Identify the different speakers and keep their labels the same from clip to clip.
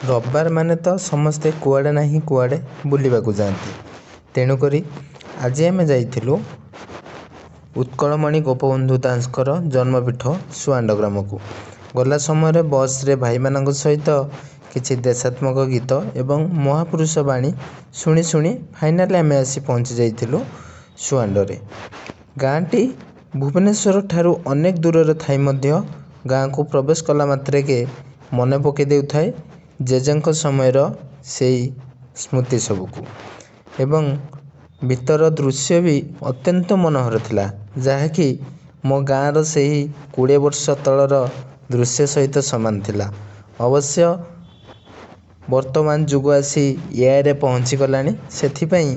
Speaker 1: ରବିବାର ମାନେ ତ ସମସ୍ତେ କୁଆଡ଼େ ନାହିଁ କୁଆଡ଼େ ବୁଲିବାକୁ ଯାଆନ୍ତି। ତେଣୁକରି ଆଜି ଆମେ ଯାଇଥିଲୁ ଉତ୍କଳମଣି ଗୋପବନ୍ଧୁ ଦାସଙ୍କର ଜନ୍ମପୀଠ ସୁଆଣ୍ଡ ଗ୍ରାମକୁ। ଗଲା ସମୟରେ ବସ୍ରେ ଭାଇମାନଙ୍କ ସହିତ କିଛି ଦେଶାତ୍ମକ ଗୀତ ଏବଂ ମହାପୁରୁଷ ବାଣୀ ଶୁଣି ଶୁଣି ଫାଇନାଲି ଆମେ ଆସି ପହଞ୍ଚି ଯାଇଥିଲୁ ସୁଆଣ୍ଡରେ। ଗାଁଟି ଭୁବନେଶ୍ୱର ଠାରୁ ଅନେକ ଦୂରରେ ଥାଇ ମଧ୍ୟ ଗାଁକୁ ପ୍ରବେଶ କଲା ମାତ୍ରକେ ମନେ ପକାଇ ଦେଉଥାଏ ଜେଜେଙ୍କ ସମୟର ସେଇ ସ୍ମୃତି ସବୁକୁ। ଏବଂ ଭିତର ଦୃଶ୍ୟ ବି ଅତ୍ୟନ୍ତ ମନୋହର ଥିଲା, ଯାହାକି ମୋ ଗାଁର ସେହି 20 ବର୍ଷ ତଳର ଦୃଶ୍ୟ ସହିତ ସମାନ ଥିଲା। ଅବଶ୍ୟ ବର୍ତ୍ତମାନ ଯୁଗ ଆସି ଏଆଇରେ ପହଞ୍ଚିଗଲାଣି, ସେଥିପାଇଁ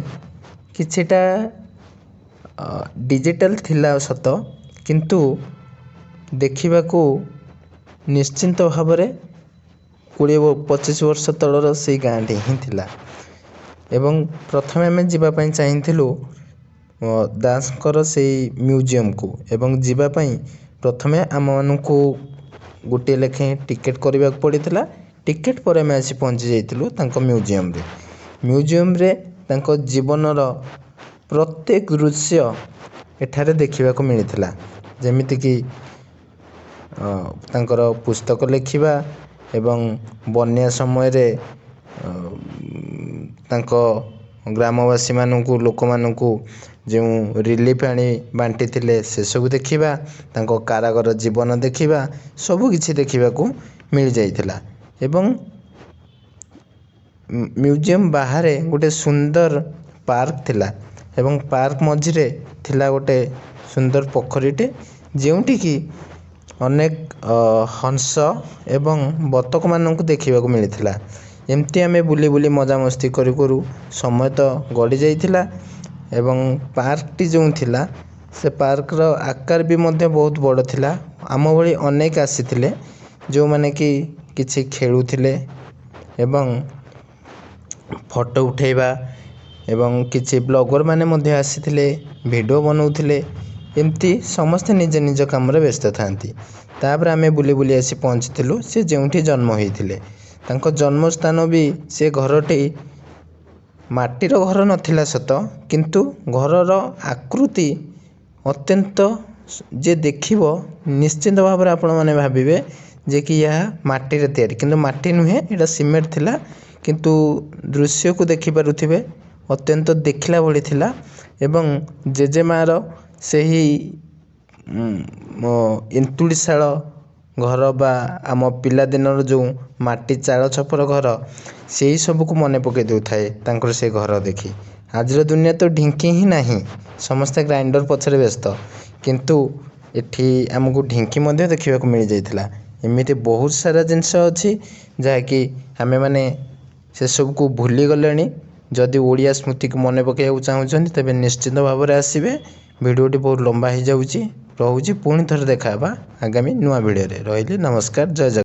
Speaker 1: କିଛିଟା ଡିଜିଟାଲ ଥିଲା ସତ, କିନ୍ତୁ ଦେଖିବାକୁ ନିଶ୍ଚିନ୍ତ ଭାବରେ 20 25 ବର୍ଷ ତଳର ସେଇ ଗାଁଟି ହିଁ ଥିଲା। ଏବଂ ପ୍ରଥମେ ଆମେ ଯିବା ପାଇଁ ଚାହିଁଥିଲୁ ଦାସଙ୍କର ସେଇ ମ୍ୟୁଜିୟମକୁ, ଏବଂ ଯିବା ପାଇଁ ପ୍ରଥମେ ଆମମାନଙ୍କୁ ଗୋଟିଏ ଲେଖାଏଁ ଟିକେଟ୍ କରିବାକୁ ପଡ଼ିଥିଲା। ଟିକେଟ୍ ପରେ ଆମେ ଆସି ପହଞ୍ଚି ଯାଇଥିଲୁ ତାଙ୍କ ମ୍ୟୁଜିୟମରେ। ମ୍ୟୁଜିୟମରେ ତାଙ୍କ ଜୀବନର ପ୍ରତ୍ୟେକ ଦୃଶ୍ୟ ଏଠାରେ ଦେଖିବାକୁ ମିଳିଥିଲା, ଯେମିତିକି ତାଙ୍କର ପୁସ୍ତକ ଲେଖିବା ଏବଂ ବନ୍ୟା ସମୟରେ ତାଙ୍କ ଗ୍ରାମବାସୀମାନଙ୍କୁ, ଲୋକମାନଙ୍କୁ ଯେଉଁ ରିଲିଫ୍ ଆଣି ବାଣ୍ଟିଥିଲେ ସେସବୁ ଦେଖିବା, ତାଙ୍କ କାରାଗାର ଜୀବନ ଦେଖିବା, ସବୁକିଛି ଦେଖିବାକୁ ମିଳିଯାଇଥିଲା। ଏବଂ ମ୍ୟୁଜିୟମ୍ ବାହାରେ ଗୋଟେ ସୁନ୍ଦର ପାର୍କ ଥିଲା, ଏବଂ ପାର୍କ ମଝିରେ ଥିଲା ଗୋଟେ ସୁନ୍ଦର ପୋଖରୀଟେ, ଯେଉଁଠିକି ଅନେକ ହଂସ ଏବଂ ବତକମାନଙ୍କୁ ଦେଖିବାକୁ ମିଳିଥିଲା। ଏମିତି ଆମେ ବୁଲି ବୁଲି ମଜାମସ୍ତି କରୁ କରୁ ସମୟ ତ ଗଡ଼ି ଯାଇଥିଲା। ଏବଂ ପାର୍କଟି ଯେଉଁ ଥିଲା, ସେ ପାର୍କର ଆକାର ବି ମଧ୍ୟ ବହୁତ ବଡ଼ ଥିଲା। ଆମ ଭଳି ଅନେକ ଆସିଥିଲେ, ଯେଉଁମାନେ କି କିଛି ଖେଳୁଥିଲେ ଏବଂ ଫଟୋ ଉଠାଇବା, ଏବଂ କିଛି ବ୍ଲଗର୍ ମାନେ ମଧ୍ୟ ଆସିଥିଲେ, ଭିଡ଼ିଓ ବନାଉଥିଲେ। ଏମିତି ସମସ୍ତେ ନିଜ ନିଜ କାମରେ ବ୍ୟସ୍ତ ଥାଆନ୍ତି। ତା'ପରେ ଆମେ ବୁଲି ବୁଲି ଆସି ପହଞ୍ଚିଥିଲୁ ସେ ଯେଉଁଠି ଜନ୍ମ ହୋଇଥିଲେ, ତାଙ୍କ ଜନ୍ମସ୍ଥାନ ବି। ସେ ଘରଟି ମାଟିର ଘର ନଥିଲା ସତ, କିନ୍ତୁ ଘରର ଆକୃତି ଅତ୍ୟନ୍ତ, ଯିଏ ଦେଖିବ ନିଶ୍ଚିନ୍ତ ଭାବରେ ଆପଣମାନେ ଭାବିବେ ଯେ କି ଏହା ମାଟିରେ ତିଆରି, କିନ୍ତୁ ମାଟି ନୁହେଁ, ଏଇଟା ସିମେଣ୍ଟ ଥିଲା। କିନ୍ତୁ ଦୃଶ୍ୟକୁ ଦେଖିପାରୁଥିବେ, ଅତ୍ୟନ୍ତ ଦେଖିଲା ଭଳି ଥିଲା। ଏବଂ ଜେଜେମାଆର ସେହି ଏନ୍ତୁଡ଼ିଶାଳ ଘର ବା ଆମ ପିଲାଦିନର ଯେଉଁ ମାଟି ଚାଳ ଛପର ଘର, ସେଇ ସବୁକୁ ମନେ ପକାଇ ଦେଉଥାଏ ତାଙ୍କର ସେ ଘର ଦେଖି। ଆଜିର ଦୁନିଆ ତ ଢିଙ୍କି ହିଁ ନାହିଁ, ସମସ୍ତେ ଗ୍ରାଇଣ୍ଡର ପଛରେ ବ୍ୟସ୍ତ, କିନ୍ତୁ ଏଠି ଆମକୁ ଢିଙ୍କି ମଧ୍ୟ ଦେଖିବାକୁ ମିଳିଯାଇଥିଲା। ଏମିତି ବହୁତ ସାରା ଜିନିଷ ଅଛି, ଯାହାକି ଆମେମାନେ ସେସବୁକୁ ଭୁଲିଗଲେଣି। ଯଦି ଓଡ଼ିଆ ସ୍ମୃତିକୁ ମନେ ପକାଇବାକୁ ଚାହୁଁଛନ୍ତି, ତେବେ ନିଶ୍ଚିତ ଭାବରେ ଆସିବେ। ଭିଡ଼ିଓଟି ବହୁତ ଲମ୍ବା ହେଇଯାଉଛି, ରହୁଛି। ପୁଣି ଥରେ ଦେଖା ହେବା ଆଗାମୀ ନୂଆ ଭିଡ଼ିଓରେ। ରହିଲି, ନମସ୍କାର, ଜୟ ଜଗନ୍ନାଥ।